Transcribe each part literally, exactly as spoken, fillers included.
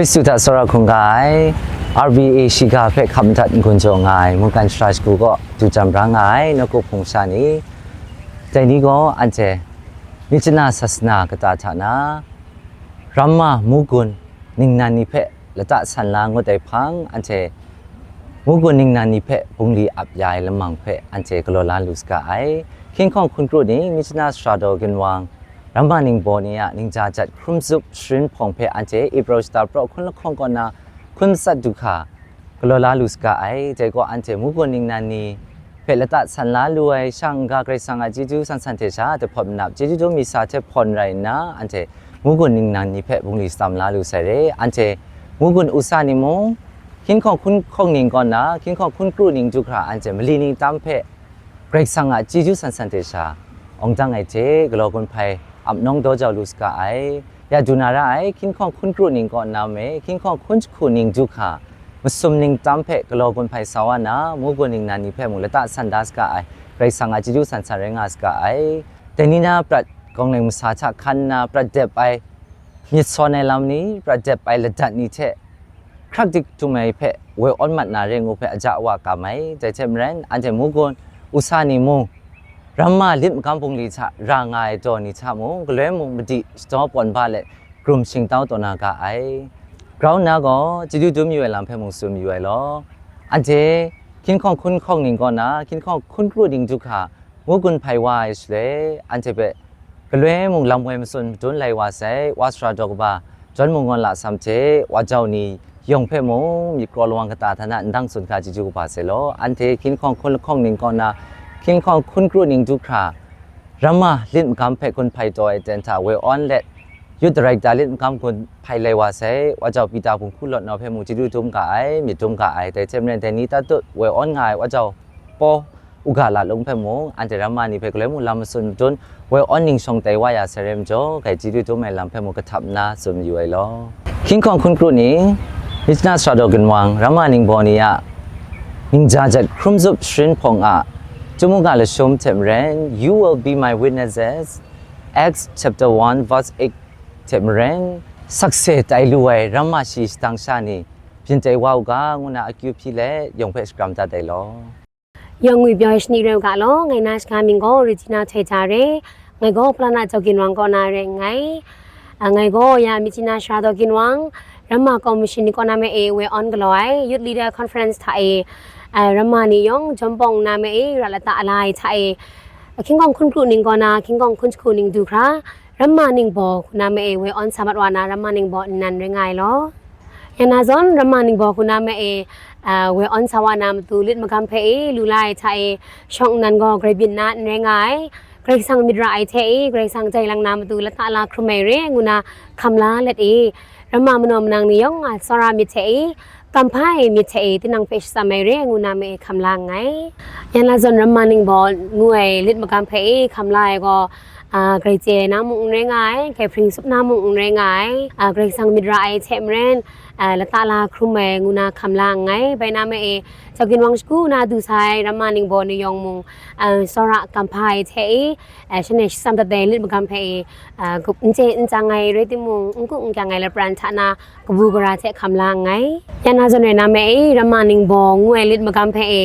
Hkristu hta tsawra hkungga ai, R V A shiga hpe hkap madat n-gun jaw nga ai mungkan shara shagu kaw du jam bra nga ai nawku hpung sha ni, dai ni gaw anhte myit chana sasana kata hta na, Ramma Mugun ningnan ni hpe lata san la ngut ai hpang, anhte Mugun ningnan ni hpe bungli ap ya ai lamang hpe anhte galaw la lu saga ai. Hkying hkawng hkun kru ni, myit chana sara daw ginwang, Ramma ningbaw ni a ningja jat hkrum zup sharin hpawng hpe anhte April shata pra hkun lahkawng kaw na hkun matsat du hkra galaw la lu saga ai. Dai gaw anhte Mugun ningnan ni hpe lata san la lu ai, shang n-ga Karai Kasang a chyeju san san hte sha jahpawt manap chyeju dum mi sa hte hpawn rai nna, anhte Mugun ningnan ni hpe bungli shatsam la lu sai re. Anhte Mugun usa ni mung, hkying hkawng hkun hkawng ning kaw na, hkying hkawng hkun kru ning du hkra anhte mali ning tam hpe Karai Kasang a chyeju san san hte sha awng dang ai hte galaw gun hpai ap nawng daw jau lu saga ai. Ya du na ra ai, hkying hkawng hkun kru ning kaw na me, hkying hkawng hkun jahku ning du hkra masum ning tam hpe galaw gun hpai sa wa na, Mugun ningnan ni hpe mung lata san da saga ai, Karai Kasang a chyeju san san rai nga saga ai. Dai ni na prat gawng leng masa hta hkan nna prat dep ai myit sawn ai lam ni, prat dep ai ladat ni hte hkrak dik htum ai hpe woi awn mat na re ngu hpe aja wa kam ai. Dai hte maren, anhte Mugun usa ni mung, Ramma lit magam bungli hta ra nga ai daw ni hta mung, galoi mung madi shadaw pawn ba let, krum shingtau taw na ga ai. Grau nna gaw, chyeju dum yu ai lam hpe mung tsun yu ai law, anhte hkying hkawng hkun hkawng ning kaw na, hkying hkawng hkun kru ning du hkra, Mugun hpai wa ai shaloi, anhte hpe galoi mung lam woi matsun madun lai wa sai, wa sara daw kaba, Jawn Mung Ngawn Lasam hte wa jau ni yawng hpe mung, myit kraw lawang kata hta na ndang tsun hkra chyeju kaba sai law, anhte hkying hkawng hkun lahkawng ning kaw na, hkying hkawng hkun kru ning du hkra, Ramma lit magam hpe gun hpai taw ai ten hta woi awn let, Youth Director lit magam gun hpai lai wa sai, wa jau Pita Bunghku Lawt Naw hpe mung chyeju dum ga ai, myit dum ga ai. Dai hte maren, dai ni tatut woi awn nga ai wa jau Paw Uga Lalung hpe mung, anhte Ramma ni hpe galoi mung lam matsun madun, woi awn ning shawng tai wa ya sai re majaw, grai chyeju dum ai lam hpe mung kahtap nna tsun mayu ai law. Hkying hkawng hkun kru ni, myit chana sara daw ginwang, Ramma ningbaw ni a ningja jat hkrum zup sharin hpawng a chyum u ga lashum hte maren, "You will be my witnesses," Acts chapter one verse eight hte maren, sakse tai lu ai Ramma shi shadang sha ni byin tai wa u ga, ngu na akyu hpyi let yawng hpe shakram dat ai law. Yawng ngwi pyaw ai shani rai u ga law, ngai na shaga mying gaw Regina Htoi Ja re, ngai gaw Palana Jau Ginwang kaw na rai nngai. A, ngai gaw ya myit chana sara daw ginwang, Ramma Commission ni kaw na me e woi awn galaw ai, Youth Leader Conference hta e, a, Ramma ni yawng jawm pawng na me e ra lata ala ai hta e, hkying hkawng hkun kru ning kaw na, hkying hkawng hkun jahku ning du hkra, Ramma ningbaw hku na me e woi awn sa mat wa na, Ramma ningbaw nnan rai nga ai law. Ya na zawn, Ramma ningbaw hku na me e, a, woi awn sa wa na matu lit magam hpe e lu la ai hta e, shawng nnan gaw grai byin na n rai nga ai. Karai Kasang myit ra ai hte e, Karai Kasang jai lang na matu lata la hkrum ai re, ngu na hkam la let e, Ramma manaw manang ni yawng a tsawra myit hte e, kamhpa ai myit hte e, tinang hpe shatsam ai re, ngu na me e hkam la nngai. Ya na zawn, Ramma ningbaw ngu ai lit magam hpe e hkam la ai gaw, a, grai chye na mung n rai nga ai, grai hpring sup na mung n rai nga ai, a, Karai Kasang myit ra ai hte maren, a, lata la hkrum ai ngu na hkam la nngai. Bai na me e, Jau Ginwang shagu na du sai Ramma ningbaw ni yawng mung, a, tsawra kamhpa ai hte e, a, shanhte shatsam dat ai lit magam hpe e, a, gup n chye n chyang ai rai timung, n kung n kyang ai lapran hta na kabu gara hte hkam la nngai. Ya na zawn rai na me e, Ramma ningbaw ngu ai lit magam hpe e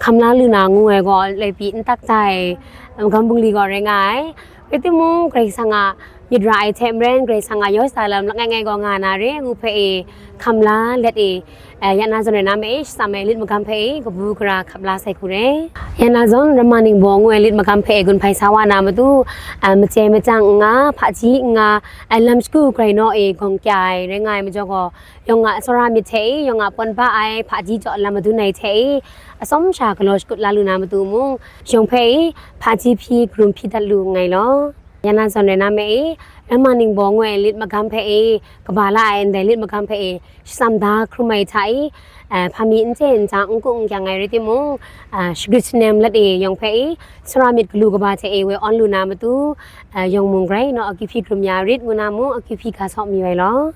hkam la lu na ngu ai gaw, laipi n tak ta ai magam bungli gaw rai nga ai. Rai timung, Karai Kasang a myit ra ai hte maren, Karai Kasang a yaw sha lam langai ngai gaw nga na re ngu hpe e hkam la let e, a, ya na zawn rai na me e, shatsam ai lit magam hpe e kabu gara hkap la sai hku re. Ya na zawn, Ramma ningbaw ngu ai lit magam hpe e gun hpai sa wa na matu, a, machyai machyang n nga, hpaji n nga, a, lam shagu grai naw e gawng kya ai rai nga ai majaw gaw, yawng a tsawra myit hte e, yawng a pawn ba ai, hpaji jaw lam madun ai hte e, atsawm sha galaw shakut la lu na matu mung, yawng hpe e hpaji hpyi karum hpyi dat lu nngai law. Ya na zawn rai na me e, Ramma ningbaw ngu ai lit magam hpe e kaba la ai ndai lit magam hpe e shatsam da hkrum ai hta e, a, hpa mi n chye n chyang, n kung n kyang ai rai timung, a, shagrit shanem let e yawng hpe e, tsawra myit galu kaba hte e woi awn lu na matu, a, yawng mung grai naw akyu hpyi hkrum ya rit ngu na mung akyu hpyi ga saw mayu ai law.